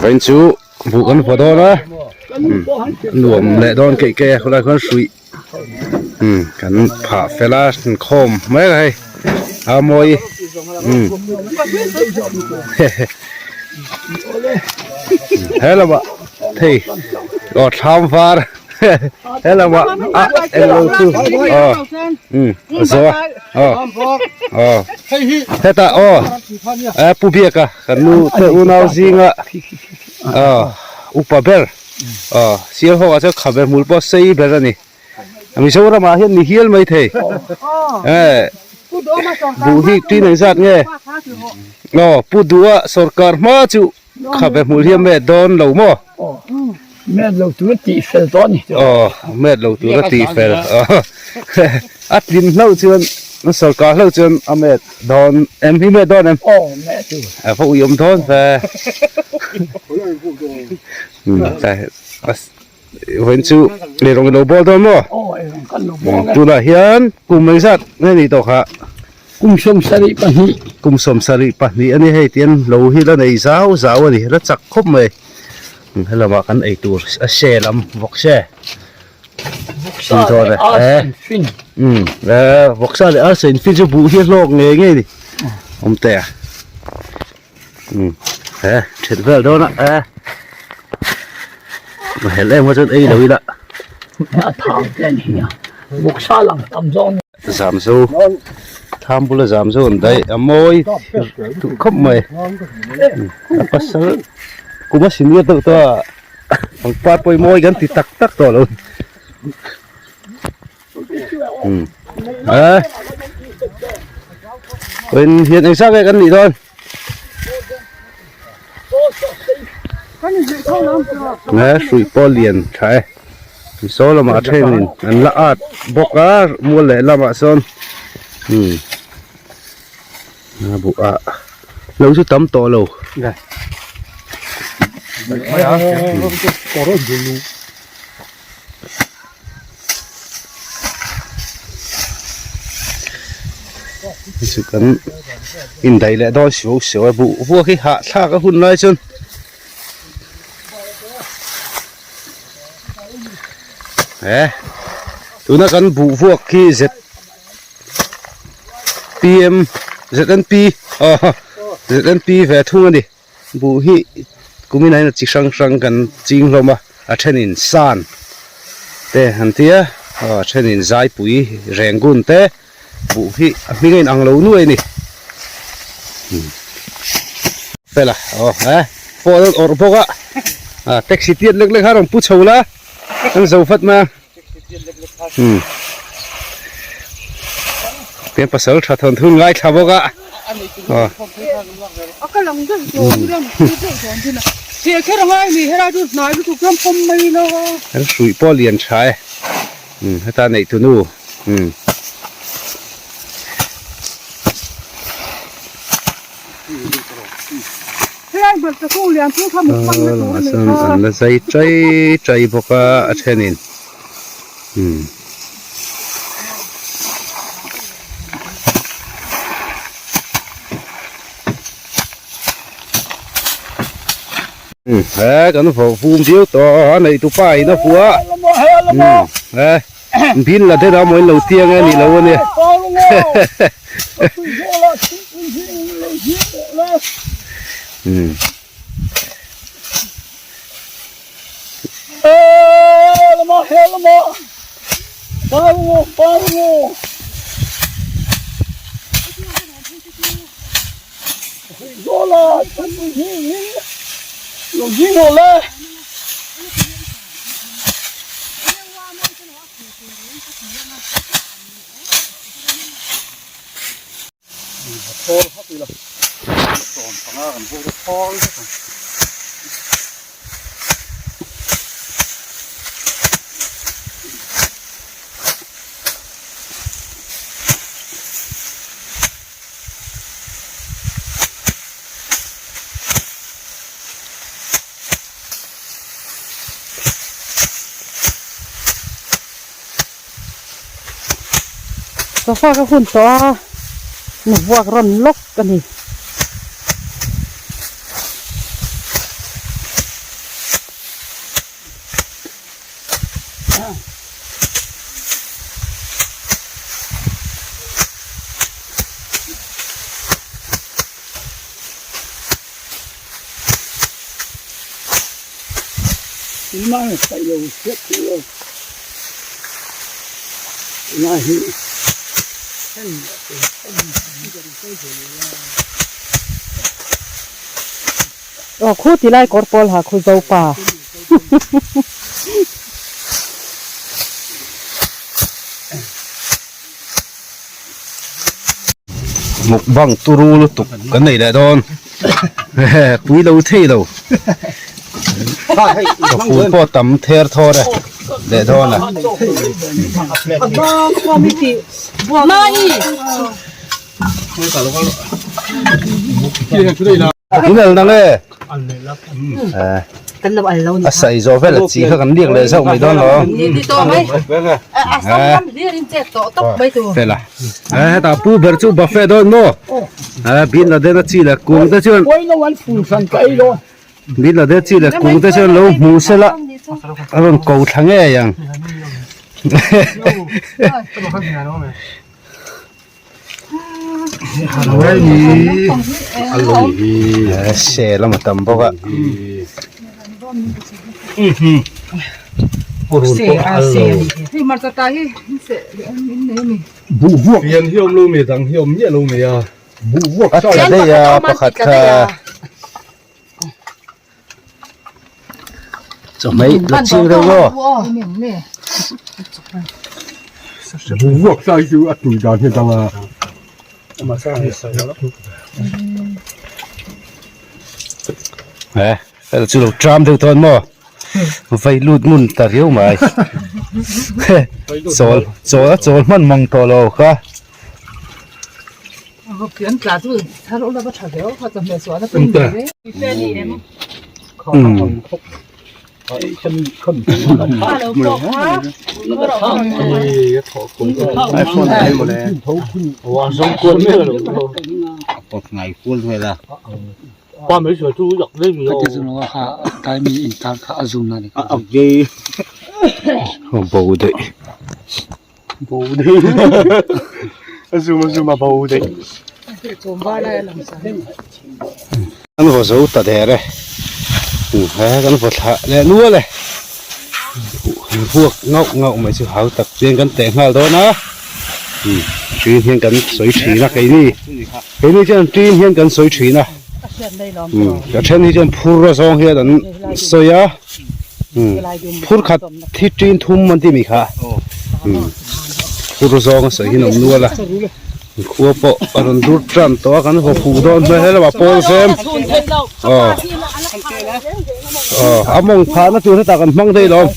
Vawiin chu buh kan vaw dawn a nuam leh dawn keih keih a khawlai khuan hruih kan phah fel a inkhawm mek a hei a mawi he lamah thei aw thlam var he lamah a englo chu aw a zo a aw aw hetah aw a pu biaka kan nu te unau zinga aw upa ber aw sial ho ah chuan khabe hmul pawh sei ber a ni Mizoram ah hian ni hial mai thei eh buh hi tui nei zat nge aw pu duha sorkar hma chu khabe hmul hian met dawn lo maw met lo tur a tih fel tawh a ni aw met lo tur a tih fel a tlin hlauh chuan sorkar hlauh chuan a met dawn em hi met dawn em aw met tur a va ui awm dawn ve Vawiin chu eirawng i lo bawl dawn maw? Aw, eirawng kan lo bawl e. Tunah hian kum engzat nge ni tawh kha? Kum 72. Kum 72 a ni hei tian lo hi la nei zau zau a ni, la chak khawp mai. Helamah kan ei tur a se lam vawkse. Vawksa leh arsa in fin. Vawksa leh arsa in fin chu buh hi a hlawk ngei ngei a ni. Awmtea. He that vel dawn a e a helh em kha chuan ei lo ila a thau te a ni hi a bawksa lang tam zawk a ni zam zo tham bula zam zo an daih a mawi duh khawp mai a pasal kum a senior deuh tawh a pangpar pawh hi mawi kan ti tak tak tawh lo a in hian engzah nge kan nih dawn nge hruih pawh lian tha e saw lamah a thenin an la at bawk a mual leh lamah sawn a buh ah lo chu tam tawh lo. Chu kan indaih leh dawn siau siau a buh vuak hi hahthlak a hun lai chuan he tuna kan buh vuak hi Z P M Z N P aw Z N P ve thung a ni. Buh hi kumin ah hian chi hrang hrang kan ching hlawm a, a thenin san te an ti a, aw a thenin zaipui renggun te buh hi a hming a inang lo nuai a ni. Fela aw he phone an awrh bawk a, ah taxi tiat lek lek kha rawn pu chho la an zo vat mai a. Tian pasal tha thawn thun ngaithla bawk a. An hruih pawh lian tha e. Heta neih tu nu. An la zai chai chai bawk a a thenin he kan vawh vum viau tawh a neih tupa in a hua he bin la den a maw in lo tiang e nih lo a nia. Sofa ka hun tawh a nu vuak rawn lawk a ni. Aw khu ti lai kawr pawl ha khu Zopa. Mukbang turu lutuk kan nei leh dawn pui lo thei lo ka fur pawh tam ther thawr e leh dawn a. In al nang e a sai zawh vel a chi kha kan liak leh zauh mai dawn lo fel a hetah pu ber chu buffet dawn maw bin laden a chi leh kung te chuan bin laden chi leh kung te chuan lo hmu sela a rawn ko thla ngei ang. Se lam a tam bawk a a tla daih a pakhat kha chawhmeh la ching deuh maw he hei chu lo tram deuh tawn maw vai lut ngun ta riau mai chawl chawl a chawl hman mang tawh lo kha. Bo daih. Bo daih. A zoom a zoom a bo daih. Kan vaw zo ta der e. He kan vaw thlah leh nual e. Ruak ngauh ngauh mai chu hau tak chian kan teh nghal dawn a. Ṭin hian kan sawi ṭhin a keini. Keini chuan ṭin hian kan sawi ṭhin a. A ṭhen hi chuan phur a zawng hian an sawi a. Phur khat thi ṭin thum an ti mi kha. Phur zawng a sawi hi an awm nual a. Khua pawh a rawn dur tan tawh a kan haw phuh dawn hmel he lamah pawl zem aw aw a mawng phahna tur hetah kan hmang daih lawm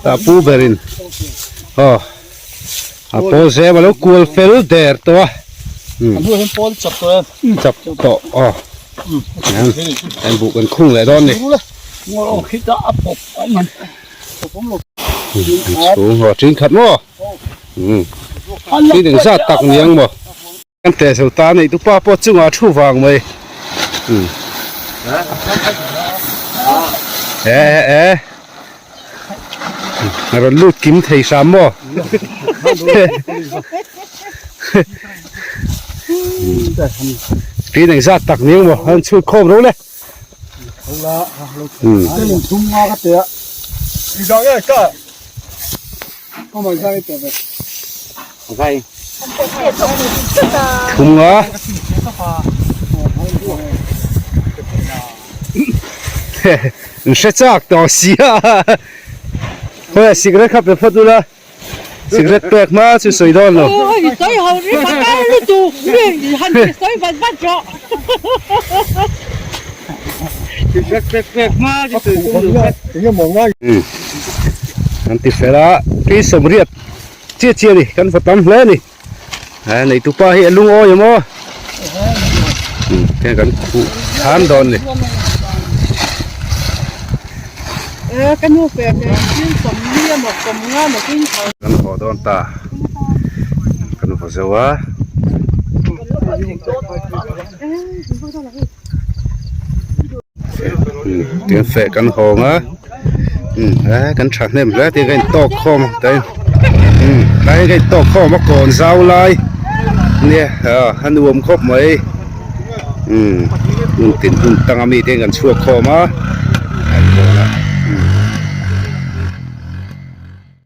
tah pu berin aw a pawl zem a lo kual fel der tawh a chap tawh aw an buh kan khung leh dawn ni chhung aw ṭin khat maw. Thil engzat tak ni ang maw? Kan teh zo ta neih tu pa pawh chungah thu vang mai. E e e. A rawn lut kim thei hram maw? Thil engzat tak ni ang maw? An chhut khawm ro le. Thum nga N hre chak tawh sia Khawi cigarette kha pe phawt ula Cigarette pek hma chu sawi dawn lo. Kan ti fel a, tui sawmriat chiah chiah a ni, kan va tam hle a ni. He neitupa hi a lungawi em aw? Heng kan khuh than dawn a ni. Kan haw dawn ta, kan vaw zo a. Tin feh kan hawng a he kan tha hnem hle tin ka in tawk khawm a tain tlai hian ka in tawk khawm a kawn zau lai nia a nuam khawp mai hmun tin hmun tang ami te hian kan chhuak khawm a.